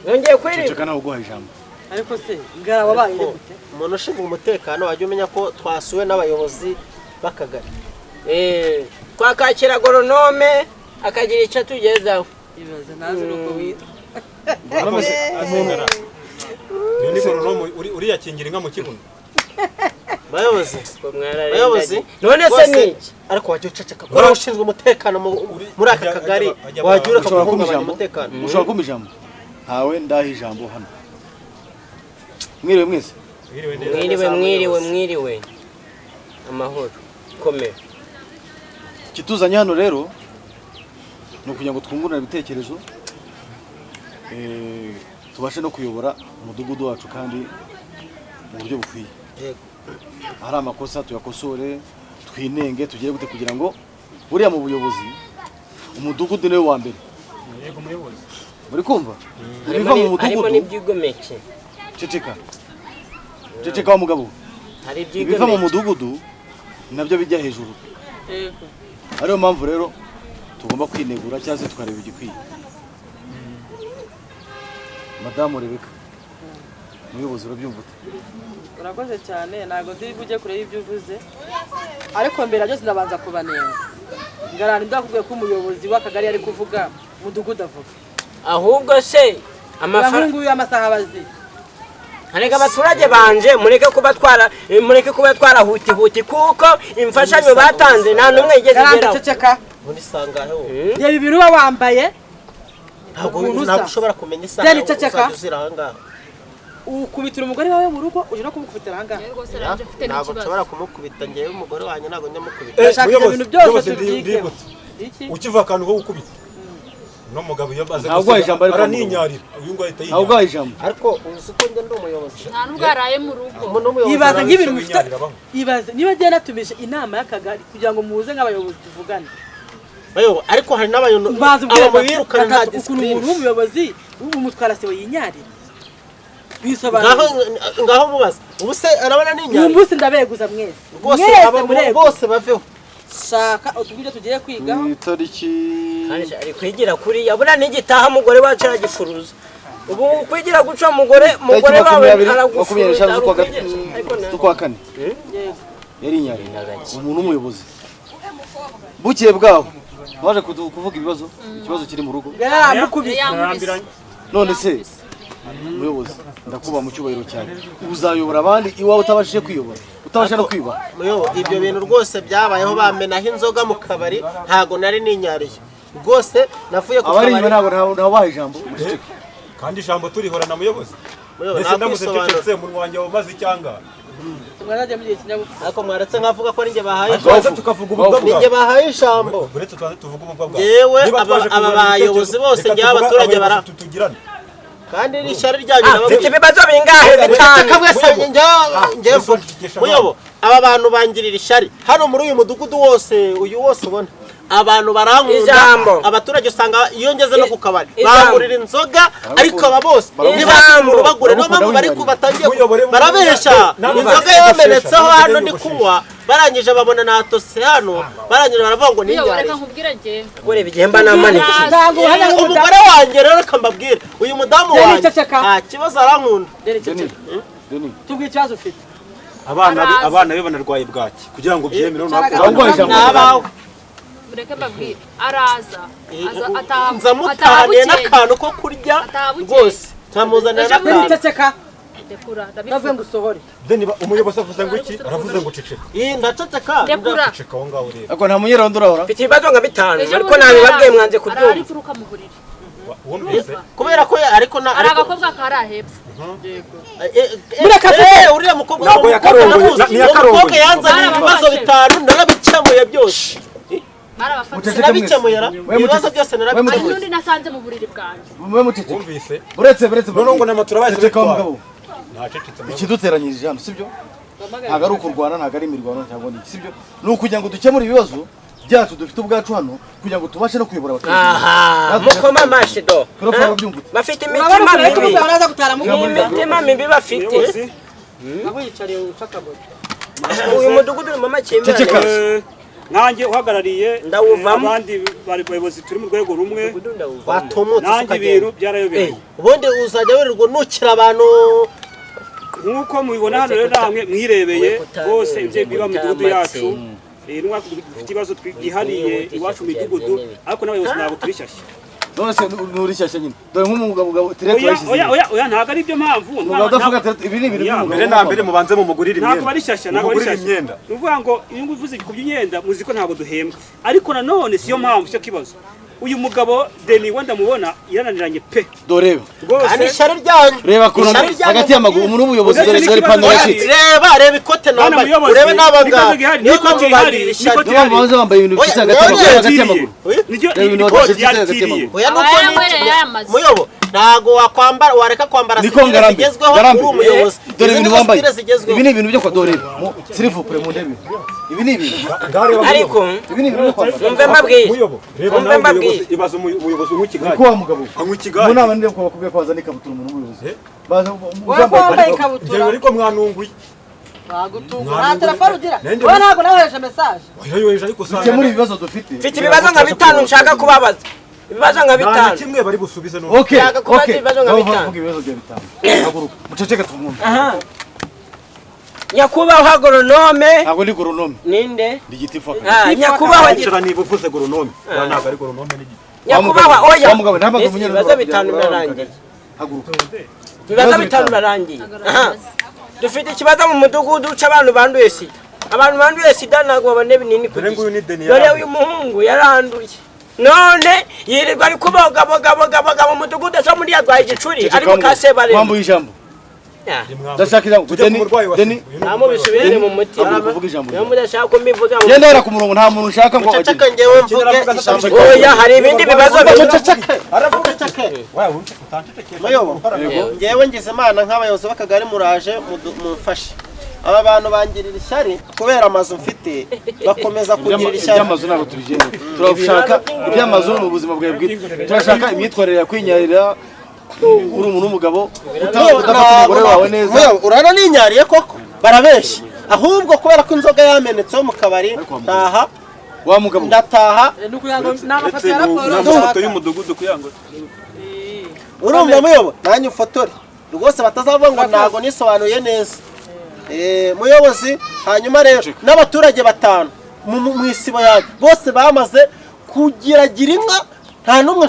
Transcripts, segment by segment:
Mwongeye kwirirwa. Ceceka, nawe uguha ijambo. Ariko se Ngara, wabaye uri gute? Umuntu ushinzwe umutekano wajya umenya ko twasuwe n'abayobozi b'akagari. Twakakira agoronome akagira icyo atugezaho. Ibaze, ntazi nuko witwa. Uyu ni goronome uriyakingira inka mu kibuno. Bayobozi, Ngo mwararengagiye. bayobozi. None se Rwose, ni iki? Ariko wajya uceceka, ko ushinzwe umutekano muri aka kagari, wajya ureka Ushobora kumpa guhungabanya ijambo? umutekano. Ushobora kumpa ijambo? Ntawe ndaha ijambo hano. Mwiriwe mwese. Mwiriwe neza. Mwiriwe, mwiriwe, mwiriwe, amahoro, komera. Ikituzanye hano rero ni ukugira ngo twungurane ibitekerezo, tubashe no kuyobora umudugudu wacu kandi mu buryo bukwiye. Ahari amakosa tuyakosore, twinenge, tugere gute, kugira ngo buriya mu buyobozi umudugudu niwe wa mbere. Yego, muyobozi. Muri kumva ibiva mu Harimo mudugudu. n'ibyigomeke. Ceceka, ceceka wa mugabo. Hari Ibiva mu ibyigomeke. mudugudu nabyo bijya hejuru. Ariyo mpamvu rero tugomba kwinegura cyangwa se tukareba igikwiye. Madamu Rebeka, umuyobozi, urabyumva ute? Urakoze cyane. Ntabwo ndi bujye kure y'ibyo uvuze, ariko mbere ya byose ndabanza kubanenga. Ngarani, ndakubwiye ko umuyobozi w'akagari ari kuvuga, umudugudu avuga. Ahubwo se amafaranga Nguyu amasaha abazi. Areka abaturage banje, mureke kuba twara hutihuti, kuko imfashanyo batanze nta n'umwe yigeze Garanda, igeraho. ceceka. Ubundi isangahe wowe? Reba ibintu uba wambaye. Ntabwo Ukuntu usa. ntabwo ushobora kumenya isaha Deni, ceceka. uzajya uzira aha ngaha. Ukubitira umugore wawe mu rugo, uje no kumukubitira aha ngaha. Rwose nanjye mfite Ntabwo n'ikibazo. nshobora kumukubita ngewe, umugore wanjye ntabwo njya mukubita. Ndashaka ibyo Muyobozi, bintu byose muyobozi, tubyigeho. ndibutse. Iki? Ukiva akantu ko gukubita uno mugabo, iyo amaze Ntabwo uguhaye ijambo, ariko araninyarira, uyu nguyu ahita Ntawe yinyarira. uguhaye ijambo. Ariko uzi ko njye ndi umuyobozi? Nta nubwo yaraye mu rugo. Umuntu w'umuyobozi Ibaze nk'ibintu Arabisha mufite. winyarira abaho. Ibaze niba agiye natumije inama y'akagari kugira ngo muze nk'abayobozi tuvugane. Bayobo, ariko hari n'abantu Mbanza ubwira aba mubirukana nta gatatu, ukuntu umuntu discipline. w'umuyobozi umutwara sibo yinyarira bisobanura. Ngaho, ngaho mubaza, ubu se arabona Uyu ninyarira? munsi ndabeguza mwese. Rwose Mwese aba mureguza. bose baveho. Shaka utubwire tugiye kwigaho. Ku itariki Kandi ari kwigira kuriya, buriya nigitaha umugore wacu aragifuruza. Ubu kwigira guca umugore wawe makumyabiri aragufuruza. 25 z'ukwa Ariko z'ukwa kane Yego. yari inyarira umuntu w'umuyobozi. Bukeye bwaho baje kuvuga ibibazo, ikibazo kiri mu rugo. Yaramukubise. Yankubise. None se umuyobozi, ndakuba mu cyubahiro cyawe, uzayobora abandi iwawe utabashije kwiyobora, utabasha no kwiyubaha? Muyobo, ibyo bintu rwose byabayeho, bamenaho inzoga mu kabari, ntabwo nari ninyariye rwose, navuye ku Abari inyuma kabari. ntabwo ntabaha ijambo, muceceke. Kandi ijambo turihorana, muyobozi. Muyobo, Mbese ndamutse nakwisobanura. ncecetse, umunwa wanjye wamaze icyanga. Mwazajya mugira ikinyabupfura. Ariko mwaretse nkavuga ko ari njye bahaye ijambo. Tubanze tukavuga ububwa Ni njye bwawe. bahaye ijambo. Uretse tubanze tuvuge ububwa bwawe. Yewe, Niba twaje aba kungurana bayobozi ibitekerezo, bose reka njyewe tuvuge abaturage abayobozi tutugirane. Kandi iri shyari ryanyu Ah, nababwiye. mfite ibibazo bingahe? Bitanu. Reka mwese, njye Muyobo. mvuge. Muyobo, aba bantu bangirira ishyari hano muri uyu mudugudu wose, uyu wose ubona, abantu barankunda. Ijambo. Abaturage usanga iyo ngeze no ku kabari Ijambo. bangurira inzoga, ariko aba bose Baragukunda. niba umuntu bagure, niyo Baragukunda mpamvu bari winyariye. batangiye Muyobore, barabesha. Ntabwo Inzoga yogoshesha, yamenetseho ntabwo hano ndi yogoshesha. kunywa, barangije babona natose hano, barangije baravuga ngo Muyobo, reka ninyariye. nkubwire njyewe. Ureba igihe mba namanitse. Ntabwo uhana nk'umudamu. Umugore wanjye rero, reka mbabwire, uyu mudamu Deni, wanjye ceceka. nta kibazo, arankunda. Deni, Deni, ceceka. Deni. Tubwire ikibazo ufite. Abana be, Araza. abana be banarwaye bwaki kugira ngo byemere noneho. Cyaraga- Ntabwo ijambo. Ni abawe. Mureke mbabwire, araza, aza ataha, Nza ataha mutahaniye bukeye. n'akantu ko kurya. Ataha bukeye. Rwose nkamuzanira Ejo Deni, n'akantu. ceceka. Ndekura, Ndavuye ndabivuga. ngo usohore. Deni, umuyobozi avuze ngo iki? Aravuze ngo ceceka. Iyi ndaceceka. Ndekura. Ceceka aho ngaho rero. Ariko nta munyerondo urahora. Mfite ibibazo nka bitanu, Ejo ariko bundi nabibabwiye mwanze arara kubyumva. ituruka mu buriri. Wumvise? Kubera ko ariko na Hari ariko agakobwa kari ahepfo. Mureka vuge. uriya mukobwa, Ntabwo uwo mukobwa yakarongoye, ndamuzi. ni Uwo yakarongoye. mukobwa yanzaniye ibibazo Barabafashe. bitanu, narabikemuye byose. Barabafashe. Muceceke. Narabikemuye ra. We Ibibazo muceceke. byose We Hari narabikemuye. n'undi nasanze mu buriri bwanjye. Mube muceceke. Wumvise? Buretse, buretse. Noneho ngo n'amatura bahise Ceceka wa bitwara. mugabo. Ntacecetse, muyobozi. Ikiduteranyirije hano, sibyo, ntabwo ari ukurwana, ntabwo ari imirwano cyangwa n'iki, sibyo, ni ukugira ngo dukemure ibibazo byacu dufite ubwacu hano, kugira ngo tubashe no kuyobora abaturage. Aha, mukoma amashyi do. Kurapfa, urabyumva ute? Bafite Urabona imitima ukuntu ari mibi. kuvuga, baraza gutara Ni mukunda. imitima mibi bafite. Muyobozi. Aho yicariye uca akagozi. Uyu mudugudu urimo amakimbirane. Ceceka. Nkanjye uhagarariye Ndawuvamo. abandi bayobozi turi mu rwego rumwe, Watumutse nanjye ukagenda. ibintu byarayoberanye. Ubundi uzajya wirirwa unukira abantu. Nk'uko mubibona hano rero, namwe mwirebeye rwose ibyo biba mu midugudu yacu. N'umwaka dufite ibibazo byihariye iwacu mu midugudu, ariko n'abayobozi ntabwo turi shyashya. None se nturi shyashya nyine? Dore nk'umugabo ugabo tirete Oya. wayishyize Oya. imbere. Oya, oya, ntabwo ari byo mpamvu. Umugabo udavuga tirete, ibi ni ibintu Oya. by'umugabo. Mbere na mbere mubanze mumugurire imyenda. Ntabwo ari shyashya, ntabwo ari Mumugurire shyashya. imyenda. Ni ukuvuga ngo iyo uvuze ku by'imyenda, muzi ko ntabwo duhembwa, ariko nanone siyo mpamvu cyo kibazo. Uyu mugabo Deni wenda mubona yarananiranye pe. Dore rwose. Kandi ishyari ryanyu. Reba ukuntu Ishyari ryanyu. hagati y'amaguru, umuntu w'umuyobozi, Uretse dore dore n'ikibazo ipantaro gihari. yacitse. Reba, reba ikote Bwana nambaye. muyobozi, Urebe n'abangaba. n'ikibazo gihari, Niyo n'ikoti mpamvu rihari, bagirira ishyari. n'ikoti Niyo mpamvu baza bambaye ibintu bifite Oya, hagati y'amaguru, oya, hagati y'amaguru. Oya. Niryo Reba ibintu ikoti badacitse hagati yaritiriye. y'amaguru. Oya, nuko Aba yanywereye yamaze. Muyobo, ntago wakwambara, wareka kwambara Niko style Ngarambe, zigezweho Ngarambe. uri umuyobozi. Dore Izi ibintu nizo wambaye. style zigezweho. Ibi ni ibintu byo kwa, dore s'il vous plaît, mu ndebe, ibi ni ibintu, Ariko ibi ni ibintu byo kwambara. Mwumve mbabwire. Muyobo, reba Mwumve nawe mbabwire. umuyobozi, ibaze umuyobozi unywa ikigage. Niko wa mugabo we. Anywa ikigage. Mu nama ninde ko bakubwiye ko wazana ikabutura umuntu w'umuyobozi? Baza Wowe ko wambaye ikabutura. Njyewe ariko mwanunguye. Bagutunga nta telefone ugira. Nende Wowe ntabwo nawohereje message. Wirayoheje ariko usanga dukemura ibibazo dufite. Mfite ibibazo nka bitanu nshaka kubabaza, ibibazo nka Nta na bitanu. kimwe bari busubize none. Okay. Nshaka kubaza Okay. ibibazo nka Ngaho bitanu. vuga ibibazo byawe bitanu. Haguruka, muceceke tumwumve. Aha, nyakubahwa goronome. Ntabwo ndi goronome. Ninde? Ndi gitifu. Ah, nyakubahwa Yicara niba uvuze goronome. Oya, ntabwo ari goronome, ni igiti. Nyakubahwa, oya. Wa mugabo, ntabwo Ese umunyarwanda. ibibazo bitanu birarangiye. Haguruka. Ibibazo bitanu birarangiye. Aha, dufite ikibazo mu mudugudu c'abantu banduye sida. Abantu banduye sida ntabwo babona ibinini ku Dore nguyu gihe. ni Deni Dore yaranduye. uyu muhungu yaranduye, none yirirwa ari kubogabogabogaboga mu mudugudu, aca muri yarwaye igicuri, ari mu kasebarembo. Wambuye ijambo. Ndashaka ijambo. Tujye ku Deni, murwayi wa Deni. sida. Uyu ni Nta mubisubire mu mutima. Haguruka uvuge ijambo Niyo ryawe. mudashaka ko mbivuga mu Genda hera ku murongo, nta muntu ushaka ngo Muceceke, agende. njyewe mvuge ijambo. Oya, hari ibindi bibazo Muceceke. Muceceke. Muyobo, njyewe ngize Imana nk'abayobozi b'akagari muraje mumfashe. Aba bantu bangirira ishyari kubera amazu mfite, bakomeza kugirira ishyari. Iby'amazu ntabwo tubigenera, turashaka iby'amazu ni ubuzima bwawe bwite. Turashaka imyitwarire yakwinyarira, uri umuntu w'umugabo udafata umugore wawe neza. Muyobo, urabona ninyariye koko? Barabeshya ahubwo, kubera ko inzoga yamenetseho mu kabari, ntaha Wa mugabo, ndataha. Ni ukugira ngo ni amafoto ya raporo N'amafoto ushaka. y'umudugudu kugira ngo Urumva muyobo, nanjye ufotore rwose, batazavuga ngo ntabwo nisobanuye neza. Muyobozi, hanyuma rero n'abaturage batanu mu isibo yanjye bose bamaze kugiragira inka, nta n'umwe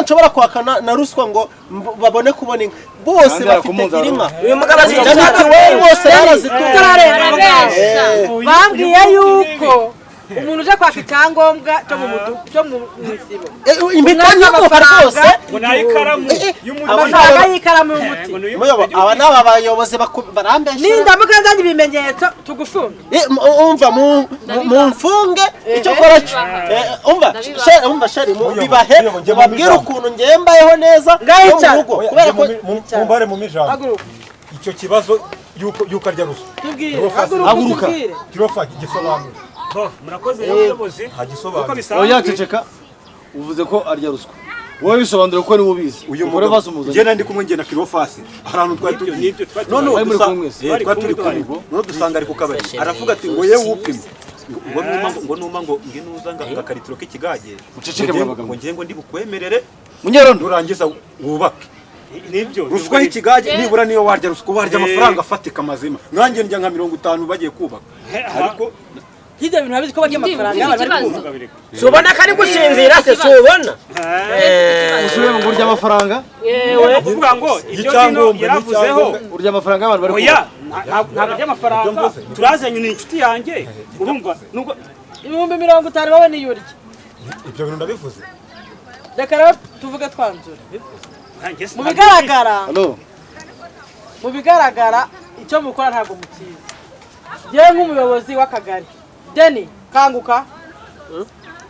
nshobora kwaka na ruswa ngo babone kubona inka. Bose Kandi bafite arakumunzara. gira inka Uyu mugabo afite na mituweli bose barazitunze. Tutararenga aho ngaho. Barabeshya. Bambwiye yuko umuntu uje kwaka icyangombwa cyo mu cyo mu isibo Impita Umwaka nyiguha amafaranga. rwose. Ngo ni ay'ikaramu y'umuti. Amafaranga y'ikaramu y'umuti. Ngo ni Muyobo, aba ni aba bayobozi barambeshyera. Nindamuka nzanye ibimenyetso tugufunge. Umva, mumfunge icyo kora cyo. Umva, Ndabibaha. Umva sheri, Muyobo, bibahe Muyobo, njye mubabwire mu ukuntu ngewe mbayeho neza Ngaho no mu icara. rugo Oya, kubera ko njye mumbare mu ijambo. Haguruka. Icyo kibazo yuko arya ruswa. Tubwire. Kirofa- Haguruka Haguruka. utubwire. Kirofa igisobanuro. Bo, murakoze rero muyobozi. Nta Uko gisobanuro. bisanzwe. Oya, ceceka. Uvuze ko arya ruswa, wowe bisobanura ko niwe ubizi. Uyu Umugore mugabo vasi umuzanye. njye nari ndi kumwe, njye na Kirofasi, hari ahantu twari Nibyo, tugiye. nibyo, twari None Twari muri dusa- kumwe mwese. Eh, twari turi Twari kumwe, none dusanga ari ku kabari, aravuga ati ngo yewe upime, ngo numa ngo numa ngo nginuza ngo agakaritiro k'ikigage. Muceceke, ngo ngiye- mwa bagabo. Ngo ngiye ngo ndi bukwemerere Munyerondo. nurangiza wubake. Nibyo. Ruswa y'ikigage, nibura niyo warya ruswa warya amafaranga afatika mazima. Nkanjye ndya nka 50 bagiye kubaka, ariko Hirya bintu babizi ko barya amafaranga y'abantu bari Ikibazo. kubaka. Si ubona ko ari gusinzira se? Si ubona? Usubire mu urya amafaranga. Yewe. Ni ukuvuga ngo ibyo bino Icyangombwa, yaravuzeho. icyangombwa. Urya amafaranga y'abantu bari Oya, kubaka. ntabwo by'amafaranga. Mvuze. Turazanye, ni inshuti yanjye, urumva nubwo 50,000 wowe niyo urya. Ibyo bintu ndabivuze. Reka rero tuvuge twanzura. Nanjye Mu bigaragara, Halo. mu bigaragara icyo mukora ntabwo mukizi. Yewe, nk'umuyobozi w'akagari, Deni, kanguka.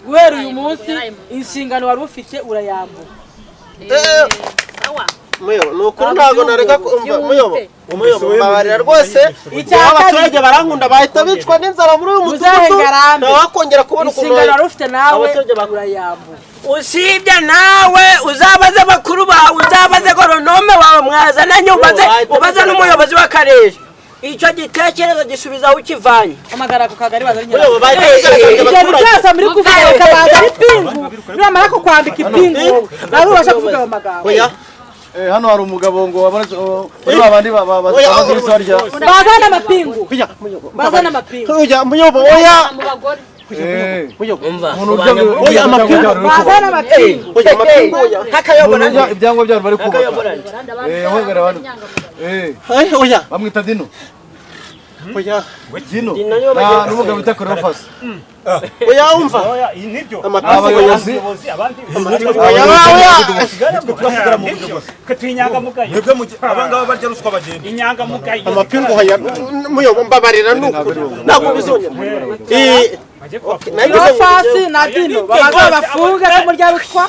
Guhera uyu munsi inshingano wari ufite urayambuka. Sawa. Muyobo, ni ukuri ntabwo nareka kumva muyobo. Muyobo, mbabarira rwose. Icya Abaturage barankunda, bahita bicwa n'inzara muri uyu Muzehe mudugudu. Ngarambe. Ntawakongera kubona ukuntu Inshingano wari ufite nawe abaturage urayambuka. Usibye nawe, uzabaze bakuru bawe, uzabaze goronome wawe mwazananye, ubaze Bahita ubaze n'umuyobozi w'akarere. Icyo gitekerezo gisubiza aho ukivanye. Hamagara ku kagari bazanye. Muyobo, bari Ibyo byose muri kuvuga bakabanza ipingu, nibamara kukwambika ipingu nawe ubasha kuvuga ayo magambo. Oya. Hano hari umugabo ngo wabonetse muri babandi Oya, babaze ruswa rya Bazane amapingu. Oya, muyobo. Bazane amapingu. Oya, muyobo, oya. Mu bagore. Muyobo. Umva. Umuntu urya Oya, amapingu. Bazane amapingu. Oya, amapingu, oya. Hakayobora. Umuntu urya ibyangombwa byabo bari kubaka. Hakayobora. Hogara hano. Ay, oya. Bamwita Dino. Oya. Dino. Dino niwe bagiye Na n'umugabo bita Cleophas. Oya, umva. Oya, iyi nibyo. Amapingu, oya. Abayobozi. Abayobozi, abandi Oya, oya. Nitwe turasigara mu buyobozi. twe turi inyangamugayo. Mwebwe abangaba barya ruswa bagenda. Inyangamugayo. Amapingu, oya. Muyobo, mbabarira nukuri. Ntabwo bizongera. Bajye kubafunga. Nagize ngo- Cleophas na Dino babanza bafunge ko murya ruswa.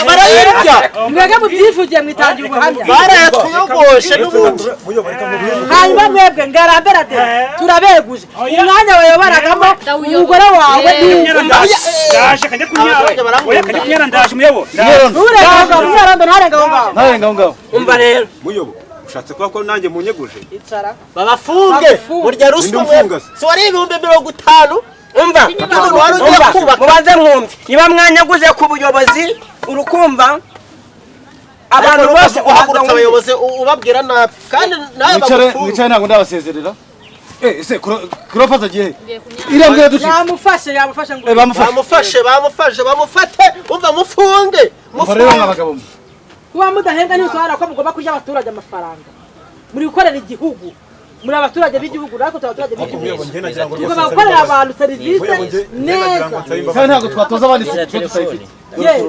Barayirya. Mwebwe mubyivugiye mwitangira ubuhamya. Barayatuyogoshe n'ubundi. Muyobo, reka nkubwire. Hanyuma mwebwe ngarambera de turabeguje umwanya wayoboragamo umugore wawe Kunyara ndaje. Ndaje kajya kunyara. Abaturage barangurura. Oya, kajya kunyara ndaje muyobo. Ndaje. nturenga aho ngaho, munyarondo ntarenga aho ngaho. Ntarenga aho ngaho. Umva rero. Muyobo, ushatse kuba ko nanjye munyeguje? Icara. Babafunge. Babafunge. Burya ruswa Ninde mwe. umfunga se? Si wari 50,000? Umva. Umuntu wari ugiye Umva. kubaka. Mubanze mwumve. Niba mwanyaguze ku buyobozi urukumva abantu bose uhagurutsa abayobozi ubabwira nabi kandi nawe Mwicare, bagufunge. mwicare ntabwo ndabasezerera. Ese Cleophas agiye he? Ngiye kunyara. Iriya mbwa yaducitse. Yamufashe, yamufashe ngo Bamufashe. Bamufashe, bamufashe, bamufate, umva, mufunge. Umva rero Mufunge. mwa bagabo mwe. Kuba mudahembwa ntibisobanura ko mugomba kurya abaturage amafaranga. Muri gukorera igihugu, muri abaturage b'igihugu, natwe turi abaturage b'igihugu. Muyobo, njye nagira ngo rwose Tugomba nsabe gukorera imbabazi. abantu serivisi Muyobo, njye nagira ngo neza. nsabe imbabazi. Kandi ntabwo twatoza abandi isuku twe tutayifite. Yes.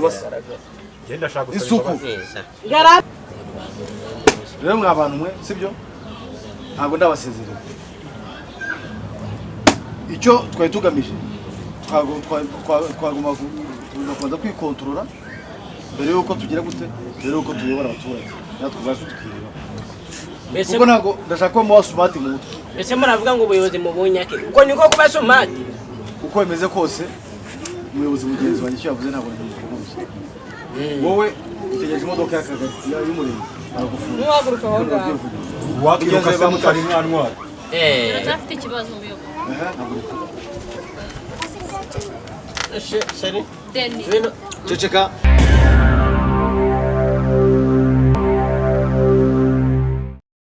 Njye ndashaka gusaba Isuku. imbabazi. Ngarambe. Rero mwa bantu mwe, sibyo? Ntabwo ndabasezerera. Icyo twari tugamije twagomba kubanza kwikontorora mbere yuko tugira gute, mbere yuko tuyobora abaturage natwe ubwacu tukireba. Mbese Kuko ntabwo ndashaka ko muba smart mu mutwe. mbese muravuga ngo ubuyobozi mubunyake. Ubwo niko kuba smart. Uko bimeze kose umuyobozi mugenzi wanjye icyo yavuze ntabwo nagimuvuguruza. Wowe utegereje imodoka y'akagari y'umurenge ntagufunga. Ntuhaguruke aho ngaho. Wakiruka se mutari mwantwara. Uracyafite ikibazo muyobo. Sheri, Deni. ibintu Ceceka.